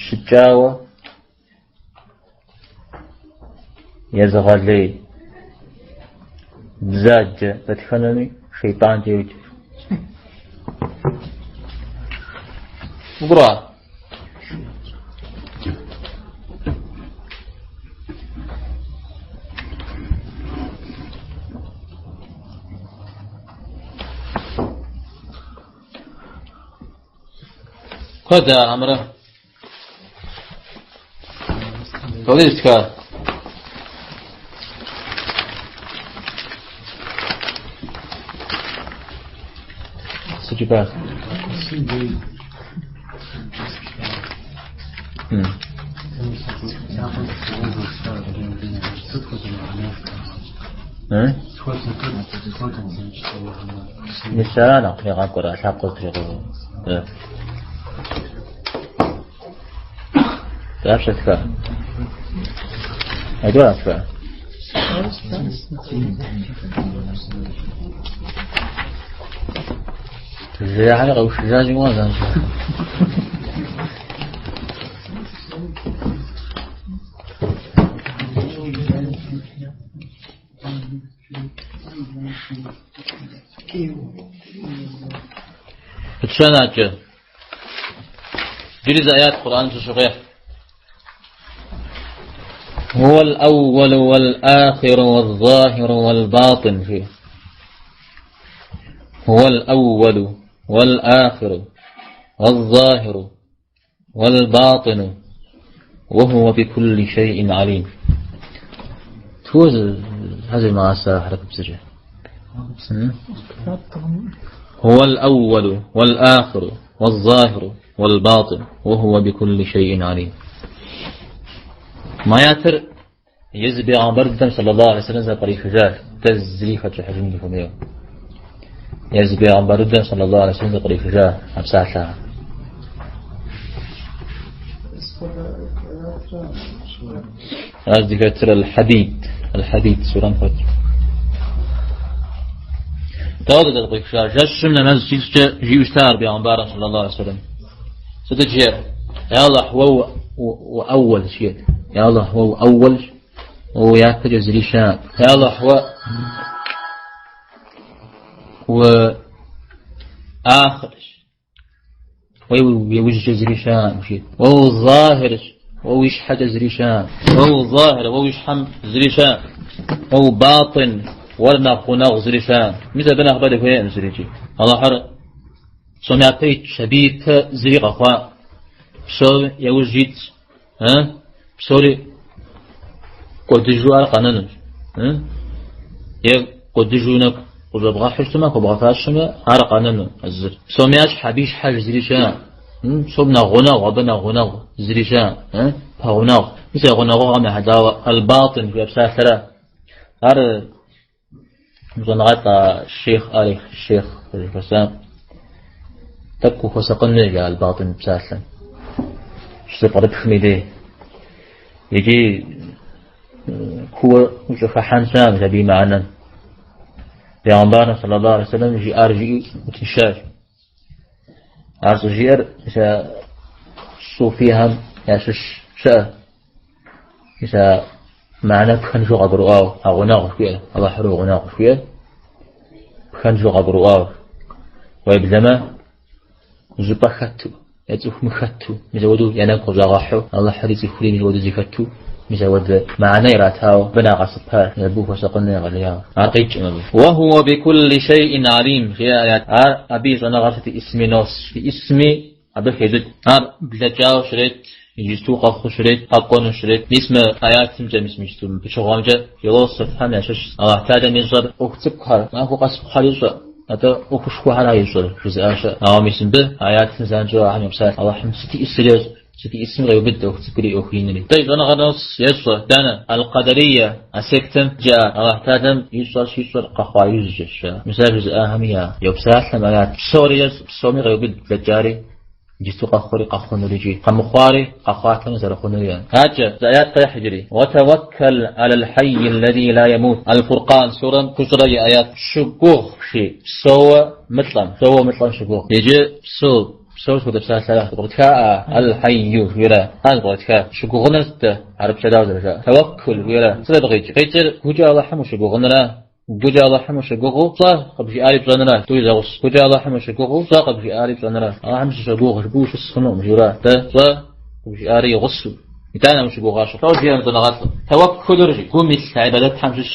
щыкӏауэ Езыгъэлей бзаджэ дэтхэнэми шейтӏанкӏэ йоджэ. Угура? Куэд ахэмрэ? Толистха. Сыт жыпӏа? Мис ара нэхъ тригъакӏуэр, а лъакъуэр тригъэувэ. Дапщэ тха? Айдуа тха? Жеяхьэри къэушыжа зи гугъэ занщӏэу. Пытщэн адэкӏэ. Иджыри зы аят Къурӏэным щыщу къехь. هو الأول والآخر والظاهر والباطن فيه هو الأول والآخر والظاهر والباطن وهو بكل شيء عليم تفوز هذه المعاصرة حركة بسجة هو الأول والآخر والظاهر والباطن وهو بكل شيء عليم Мы аятыр езы бегъымбар дыдэм саллаллаху алейхи вассалам зэпкърихыжащ, дэ зыри хэтщӏыхьыжын дыхуэмейуэ. Езы бегъымбар дыдэм саллаллаху алейхи вассалам зэпкърихыжа а псалъэхэр. Ар зыхэтыр Аль-Хьэдид, Аль-Хьэдид сурэм хэт. Дауэ зэпкърихыжа? Жэщым нэмэз щищӏкӏэ жиӏэу щыта ар бегъымбарым саллаллаху алейхи вассалам. Сытыт жиӏэр? Я Аллахь, уэ уӏэуэлщ, жиӏэт. Я Аллахь, уэ уӏэуэлщ, уэ уи япэкӏэ зыри щыӏэкъым. Я Аллахь, уэ уӏахирщ, уэ уи ужькӏэ зыри щыӏэкъым, жиӏэт. Уэ узахирщ, уэ уи щхьэкӏэ зыри щыӏэкъым. Уэ узахир, уэ уи щхьэм зыри щыӏэкъым. Уэ убатин, уэр нэхъ гъунэгъу зыри щыӏэкъым. Мис абы нэхъыбэ дыхуейкъым зырикӏи. Аллахьыр Псом япэ итщ, абы ипэ зыри къэхъуа. Псори яужь итщ. Псори кӏуэдыжу ар къэнэнущ. Е кӏуэдыжу нэгу къыщӏэбгъэхьу щытмэ, хуэбгъэфащэмэ, ар къэнэну а зыр. Псом ящхь абы и щхьэж зыри щыӏэ. Псом нэхъ гъунэгъу, абы нэхъ гъунэгъу зыри щыӏэ. Пэгъунэгъу. Мис а гъунэгъугъэм ехьэлӏауэ аль-батин жиӏэ псалъэрэ. Ар щӏэныгъэлӏ Шейхъ Алих Шейхъ жыхуэсам тӏэкӏу ухуэсакъын хуей жаӏэ аль-батин псалъэм. Щызэпкърыпхым и дей. Икӏи кууэ ущӏыхыхьэн щыӏэкъым абы и мыхьэнэм. Пейгъэмбарым саллаллаху алейхи вассалам жиӏар жиӏэу утыншащ. Ар щӏыжиӏэр мис а суфийхэм ящыщ щыӏэ. Мис а мыхьэнэр пхэнжу къагурыӏуауэ, а гъунэгъу жыхуиӏэр, Аллахьыр гъунэгъу жыхуиӏэр пхэнжу къагурыӏуауэ. Уеблэмэ, щӏыпӏэ хэту, е цӏыхум хэту, мис ауэдэу я нэгу къыщӏагъэхьу, Аллахьри цӏыхури мис ауэдэу зэхэту, мис ауэдэ мыхьэнэ иратауэ, абы нагъэсыпар, абы ухуэсакъын егъэлеяуэ. Ар къикӏкъым абы. Уэ бикулли шейин алим, жеӏэ аят. Ар абы и щӏэныгъэр сыт иӏысми нос, иӏысми абы хещӏыкӏ. Ар блэкӏауэ щрет, иджысту къэхъуу щрет, къэкӏуэну щрет. Мис мы аятымкӏэ, мис иджысту мы пычыгъуэмкӏэ философхэм ящыщ Аллахь Тэхьэлам ищӏэр ӏуэху цӏыкӏухэр, махуэ къэс хъухэр ищӏэ. Атӏэ ӏуэхушхуэхэра ищӏэр, жызыӏа щыӏэ. Ауэ мис мыбы аятым занщӏэу ахэм йопсалъэ. Аллахьым сыт иӏысыр ещӏэ, сыт иӏысми къеубыд ӏуэху цӏыкӏури ӏуэху инри. Дэ и щӏэныгъэр нос, ещӏэ. Дэнэ? Аль-Къадария, а сектэм жаӏэ Аллахь Тэхьэлам ищӏэр щищӏэр къэхъуа иужькӏэщ, жаӏэ. Мис ар жызыӏахэми я йопсалъэ мы аят. Псори ещӏэ, псоми къеубыд блэкӏари. Иджысту къэхъури къэхъунури икӏи къэмыхъуари къэхъуатэм зэрыхъунури. Адэкӏэ, зы аят къехь иджыри. Уэтэуэккэл алал хьэйи ллэзи ла ямут. Аль-Фуркъан сурэм хущӏрэ и аят. Щыгугъ, жи, псэууэ мылӏэм, псэууэ мылӏэм щыгугъ. Иджы псэу, псэу сыт хуэдэ псалъэра? Зэпкърытхаӏэ, аль-хьэйю жиӏэрэ? Ар зэпкърытха. Щыгугъыныр сыт хьэрыпкӏэ дауэ зэрыжаӏэр? Тэуэккул жиӏэрэ? Сыт абы къикӏыр? Къикӏыр гукӏэ Алыхьым ущыгугъынра? Гукӏэ Алыхьым ущыгугъыу пщӏэ къыбжиӏари пщӏэнра? Тӏури зэгъус. Гукӏэ Алыхьым ущыгугъыу пщӏэ къыбжиӏари пщӏэнра? Алыхьым сыщогугъ жыпӏэу ущыс хъунукъым, жиӏэурэ. Дэ пщӏэ къыбжиӏари и гъусэу. Итӏанэ ущыгугъащ. Лӏо жиӏэ щӏэныгъэлӏым. Тэуэккулыр жи, гум илъ гьибадэтхэм щыщ.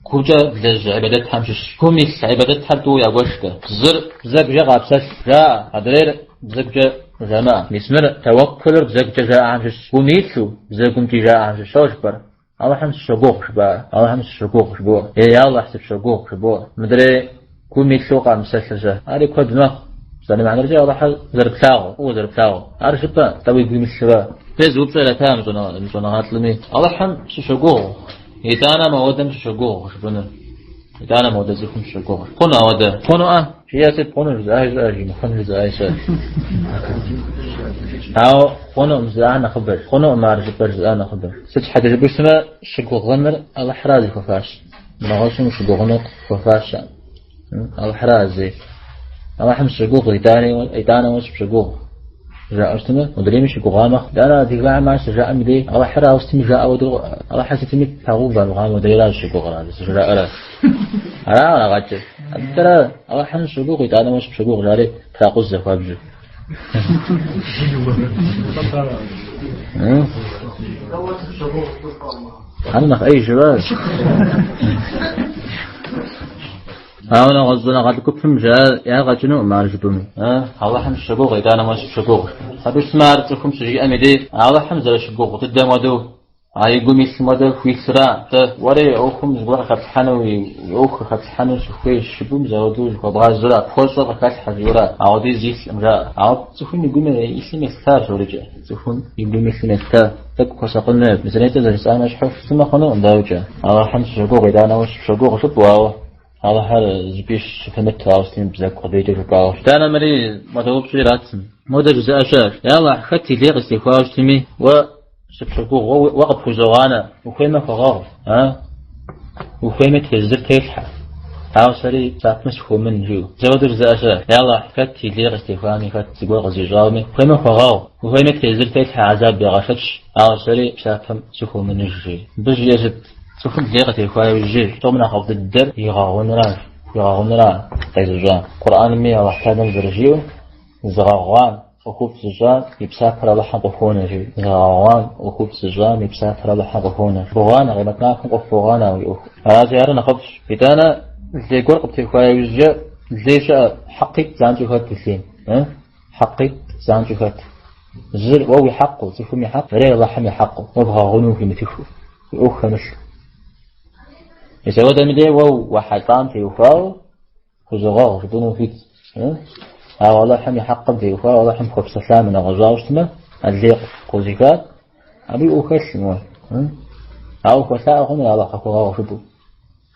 Гукӏэ блэжь гьибадэтхэм щыщ. Гум илъ гьибадэтхэр тӏууэ ягуэш-тӏэ. Зыр бзэгукӏэ къапсэлъ жаӏэ, адрейр бзэгукӏэ жамыӏэ. Мис мыр тэуэккулыр бзэгукӏэ жаӏэхэм щыщ. Гум илъу бзэгумкӏи жаӏэхэм щыщ. Лӏо жыпӏэр? Алыхьым сыщогугъ жыпӏа, Алыхьым сыщогугъ жыбоӏэ. Ей, Алыхь, сыпщогугъ жыбоӏэ. Мыдрей гум илъу къамыпсэлъыр-щэ? Ари куэд мэхъу. Псалъэм мыхьэнэркӏэ Алыхьыр зэрыплъагъу, фӏыуэ зэрыплъагъу. Ар жыпӏэ, тӏэ уи гум илъурэ. Дэ зы упщӏэ ирата мы щӏэныгъэлӏми. Алыхьым сыщогугъ, итӏанэ мауэдэм сыщогугъ жыпӏэнур. Итӏанэ мауэдэ цӏыхум сыщогугъ. Хъуну ауэдэ? Хъунуӏэ? Жиӏэ сыт хъуну жызыӏаи щыӏэщ, мыхъун жызыӏаи щыӏэщ. Ауэ хъунукъым жызыӏар нэхъыбэщ. Хъунукъым ар жыпӏэр жызыӏар нэхъыбэщ. Сыт щхьэкӏэ жыпӏэу щытмэ, щыгугъыныр Алыхьра зыхуэфащэр. Нэгъуэщӏым ущыгугъыныр хуэфащэкъым. Алыхьра зей. Алыхьым сыщогугъ, итӏанэ уэ сыпщогугъ. Жаӏэу щытмэ, мыдрейми щыгугъа мэхъу. Итӏанэ адыгэхэм ар щыжаӏэм и дей Алыхьыр ауэ сытми жаӏэ хуэдэу, Алыхьыр сытми пагъэувэ мыхъуам мыдрейра зыщыгугъыр, зыжраӏэрэ. Ара къагъэкӏыр. Атӏэрэ Алыхьым сыщогугъ, итӏанэ уэ сыпщогугъ, жари тракъузэ хуабжьу. Ар нэхъ ӏей жыпӏащ. Ауэ нэгъуэщӏ щӏэныгъэлӏ гупым жаӏар ягъэ кӏынукъым ар жыпӏэми. Алыхьым сыщогугъ, итӏанэ уэ сыпщогугъ. Абы щытмэ ар цӏыхум щыжиӏэм и дей Алыхьым зэрыщыгугъ дыдэм хуэдэу, а и гум илъым хуэдэу хуилъра? Атӏэ уэри ӏуэхум зыгуэр къыхэплъхьэну, уи ӏуэху къыхэплъхьэну сыхуейщ жыпӏэу мис ауэдэу зыхуэбгъазэра, пхуэщӏэр къыхэлъхьэ жиӏэура? Ауэдиз илъкъым жаӏэ. Ауэ цӏыхум и гум илъым елъытащ аурикӏэ. Цӏыхум и гум илъым елъыта. Тӏэкӏу хуэсакъын хуейщ. Мис нетӏэ зэрыжысӏам ещхьу щытмэ хъунукъым, дауикӏэ. Алыхьым сыщогугъ, итӏанэ уэ сыпщогугъ жыпӏэу, ауэ Алыхьыр зыщӏыпӏи щыпымыту, ауэ сытми бзэгу къудейкӏэ жыпӏауэ. Итӏанэ мыри модэ упщӏи иратым. Модэ жызыӏэ щыӏэщ. Я Алыхь, хэт и лей къыстехуауэ щытми, уэ сыпщогугъ, уэ къыпхузогъанэ. Ухуеймэ хуэгъэгъу, а? Ухуеймэ тезыр телъхьэ. Ауэ сэри псапэм сыхомын, жиӏэу. Мис ауэдэу жызыӏэ щыӏэщ. Я Алыхь, хэт и лей къыстехуами, хэт зыгуэр къызищӏауми, ухуеймэ хуэгъэгъу, ухуеймэ тезыр телъхьэ, гӏэзаб егъэшэч, ауэ сэри псапэм сыхомыныж, жи. Мыбы жиӏэр сыт? Цӏыхум лей къытехуа иужьи, псом нэхъыфӏ дыдэр игъэгъуныращ, хуигъэгъуныращ къезыщӏам. Къурӏэнми Алыхь Тэхьэлам зэрыжиӏэу, зыгъэгъуам, ӏуэхуфӏ зыщӏам и псапэр Алыхьым къыхуонэ, жи. Зыгъэгъуам, ӏуэхуфӏ зыщӏам и псапэр Алыхьым къыхуонэ. Богъанэ, къемэт махуэм къыхуогъанэ уи ӏуэху. Аращи, ар нэхъыфӏщ. Итӏанэ лей гуэр къыптехуа иужькӏэ лей щыӏэ, хьэкъитӏ занщӏэу хэт лейм. Хьэкъитӏ занщӏэу хэт. Зыр уэ уи хьэкъыу, цӏыхум и хьэкъ, адрейр Алыхьым и хьэкъыу, уэ бгъэгъуну ухуимытыхыу, уи ӏуэху хэмылъу. Мис ауэдэм и дей уэ уэхьэлӏам теухуауэ хузогъэгъу жыпӏэну ухуит. Ауэ Алыхьым и хьэкъым теухуауэ Алыхьым хуэпсэлъам нэгъуэщӏауэ щытмэ, а лей къозыхар, абы и ӏуэху хэлъым уэ. Ауэ хуэлъаӏуэ хъуну Алыхь къыхуэгъэгъу жыпӏэу.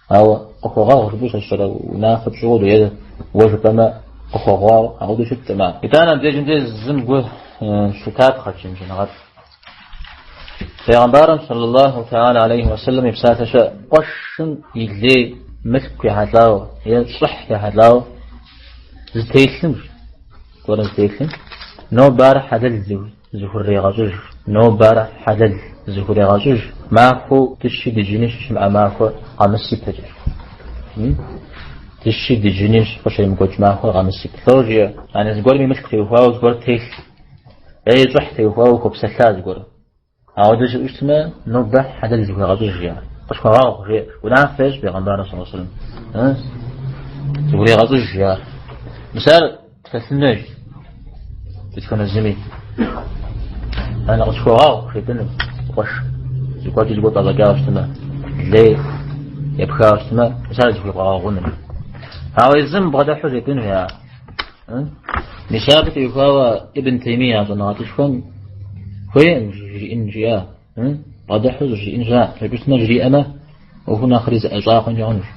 Ауэ къыхуэгъэгъу жыпӏэу щэщэрэ унафэ пщӏыуэ е уэ жыпӏэмэ къыхуэгъуауэ ауэдэу щыткъым ар. Итӏанэ абдежым деж зым гу лъытапхъэщ щӏэныгъэлӏ. Пейгъэмбарым саллаллаху таала алейхи уэсэлэм и псалъэ щыӏэ къуэшым и лей мылъку ехьэлӏауэ е щӏыхь ехьэлӏауэ зытелъым, гуэрым зытелъым, нобэ ар хьэлэл зыхурегъэщӏыж, нобэ ар хьэлэл зыхурегъэщӏыж, махуэу дыщи дыжьыни щыщымыӏэ махуэ къэмыс ипэкӏэ. Дыщи дыжьыни къыщемыкӏуэкӏ махуэр къэмыс ипэ. Лӏо жиӏэ, ани зыгуэрым и мылъку теухуауэ зыгуэр телъ, е и щӏыхь теухуауэ хуэпсэлъа зыгуэр. Ауэдэ щыӏэу щытмэ, нобэ хьэлэл зыхуегъэщӏыж, жиӏэ. Къысхуэгъэгъу, жеӏэ. Унафэ ещӏ Пейгъэмбарым саллаллаху алейхи уэсэлэм. Зыхурегъэщӏыж, жиӏэ. Мис ар тхэлъын хуейщ. Дэтхэнэ зыми. Ана къысхуэгъэгъу, жепӏэну, къуэш. Зыгуэркӏэ зыгуэр пӏэщӏэкӏауэ щытмэ, лей епхауэ щытмэ, мис ар зыхуебгъэгъэгъуныр. Ауэ езым бгъэдыхьэу жепӏэну, я. Мис абы теухуауэ Ибн Теймия щӏэныгъэлӏышхуэм хуейкъым жриӏэн жиӏа. Бгъэдыхьэу зыжриӏэн щыӏэ. Жепӏэу щытмэ, жриӏэмэ, ӏуэхур нэхъри зэӏыщӏа хъункӏэ хъунущ.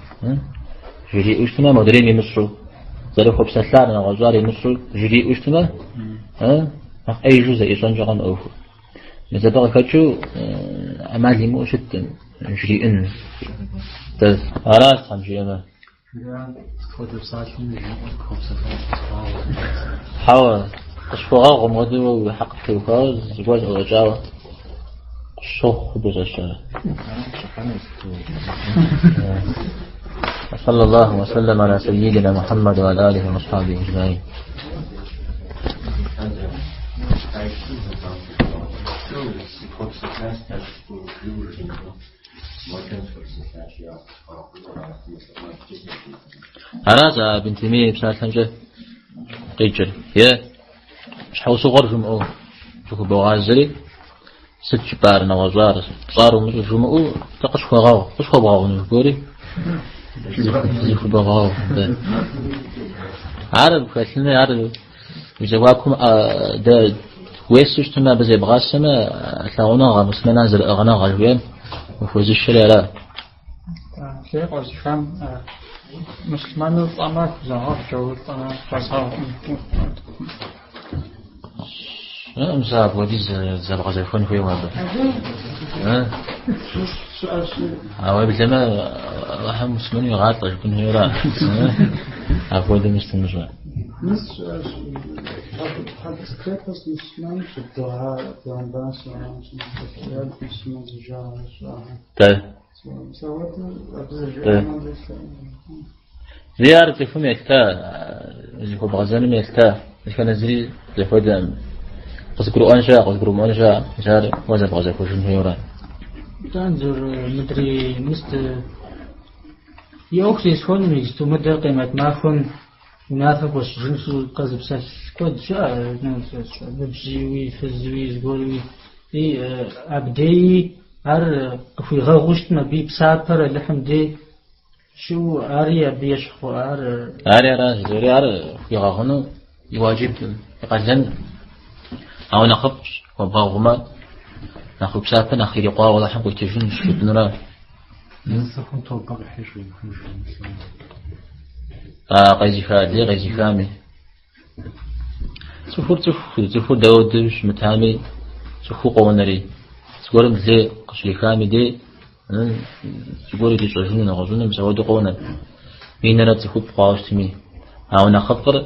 Жриӏэу щытмэ, модрейм имыщӏу, зэрыхуэпсэлъар нэгъуэщӏар имыщӏу жриӏэу щытмэ, нэхъ ӏеижу зэӏищӏэнкӏэ хъун ӏуэхур. Мис абы къыхэкӏыу ӏэмал имыӏэу щыткъым жриӏэн. Аращ Тхьэм жиӏэмэ. Хьэуэ, къысхуэгъэгъу мыуэдэу уэ уи хьэкъ теухуауэ зыгуэр сӏэщӏэкӏауэ къысщохъу хуэдэу сэ. وصلى الله وسلم على سيدنا محمد وعلى آله وأصحابه أجمعين. Аращ а Ибн Теймие и псалъэмкӏэ къикӏыр. Е щхьэусыгъуэр жумыӏэу зыхубогъазэри, сыт жыпӏар, нэгъуэщӏар, пщӏар умыщӏу жумыӏэу, дэ къысхуэгъэгъу, къысхуэбгъэгъуну жыбори, зыхубогъэгъу. Ар пхэлъыну, ар уи зэхуакум дэ уесу щытмэ, абы зебгъасэмэ, лъагъуныгъэ, муслъымэнхэр зэрыӏыгъыныгъэ жыхуиӏэм ухуэзышэри ара. Лей къозыхам муслъымэну лӏэмэ хузогъэгъу, джаур лӏэмэ хуэзгъэгъукъым. Мис апхуэдиз зэбгъэзэхуэн хуейуэ абы. Ауэ уеблэмэ Алыхьым муслъымэну игъалӏэ жыпӏэн хуейра? Апхуэдэм мыстымыщӏэ. Мис щыӏэщ крепость муслъымэн щыдыгъа бегъымбар муслъымэн зыжагъуэ щыӏэхэр. Дэ. Зи ар цӏыхум елъыта, зыхуэбгъэзэным елъыта, дэтхэнэ зыри зэхуэдэкъым. Къызыгурыӏуэн щыӏэ, къызыгурымыӏуэн щыӏэ, мис ар уэ зэбгъэзэхуэжын хуейуэра. Итӏанэ мыдрей мыст и ӏуэху зесхуэным иджыпсту мыдэр къемэт махуэм унафэ хуэсщӏыжынщ къэзыпсэлъ куэд щыӏэ, ныбжьыуи, фызуи, зыгуэруи. И абдеи ар къыхуигъэгъуу щытмэ, абы и псапэр Алыхьым дей щыӏэу, ари абы ещхь хъу, ар... Ари аращ, зыри ар хуигъэгъуну и уаджибым, и къалэн. Ауэ нэхъыфӏщ, хуэбгъэгъумэ, нэхъ уи псапэ нэхъ ирикъуауэ Алыхьым къуитыжынщ жыпӏэнура. Цӏыхум тобэ къихьыжу А къезыха лей къезыхами. Цӏыхур цӏыху, цӏыхур дауэдэу щымытами, цӏыхуу къонэри. Зыгуэрым лей къыщрихами дей, зыгуэр ирищӏэжыну, нэгъуэщӏыну, мис ауэдэу къонэ. И нэрэ цӏыхуфӏ хъуауэ щытми. Ауэ нэхъыфӏыр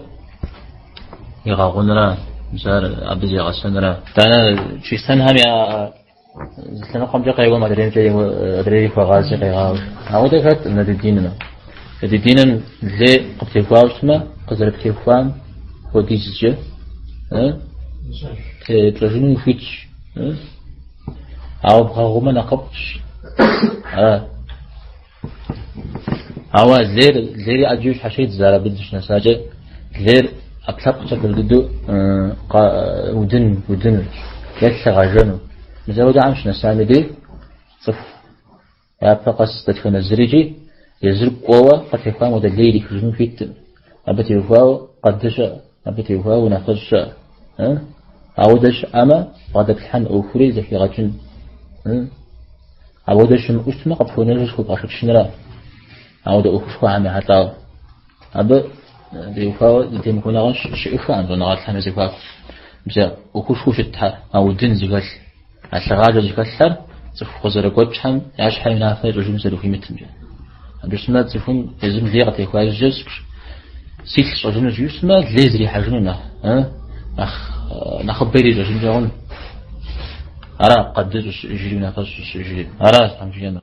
игъэгъунра, мис ар абы зегъэсэнра. Итӏанэ чристэнхэм я зы лъэныкъуэмкӏэ къеуэм адреймкӏэ адрейри хуэгъази къегъауэ. Ауэдэ хэткъым дэ ди диным. Дэ ди диным лей къыптехуауэ щытмэ, къызэрыптехуам хуэдизкӏэ тепщӏэжыну ухуитщ. Ауэ бгъэгъумэ нэхъыфӏщ. Ара. Ауэ лейр, лейри ӏэджэу щхьэщедз ар абы дыщынэсакӏэ. Лейр ӏэпкълъэпкъкӏэ пэж дыдэу удын, удыну, е лъы гъэжэну. Мис апхуэдэхэм щынэсам и дей цӏыху япэ къэс дэтхэнэ зырикӏи езыр кӏуэуэ къытехуам хуэдэ лей ирихыжыну хуиткъым. Абы теухуауэ къады щыӏэ, абы теухуауэ унафэщӏ щыӏэ. Ауэдэ щыӏэмэ, бгъэдэплъхьэн ӏуэхури зэхигъэкӏын. Ауэдэ щымыӏэу щытмэ, къыпхуэнэжыр зыхуэбгъэшэчынра. Ауэдэ ӏуэхушхуэхэм ехьэлӏауэ. Абы теухуауэ зэтемыхуэныгъэ щыӏэххэкъым щӏэныгъэлӏхэм я зэхуаку. Мис а ӏуэхушхуэу щытхэр, а удын зыхэлъ, а лъыгъажэ зыхэлъхэр цӏыху къызэрыгуэкӏхэм я щхьэ унафэ ищӏыжыну зэрыхуимытымкӏэ. Абы щытмэ, цӏыхум езым лей къытехуа иужькӏэ силъ сщӏэжыну жиӏэу щытмэ, лей зрихьэжыну нэхъ, нэхъ, нэхъыбэ ирищӏэжынкӏэ хъуну. Ара къады щӏыщыӏэжри, унафэщӏ щӏыщыӏэжри. Ара, Тхьэм жиӏэмэ.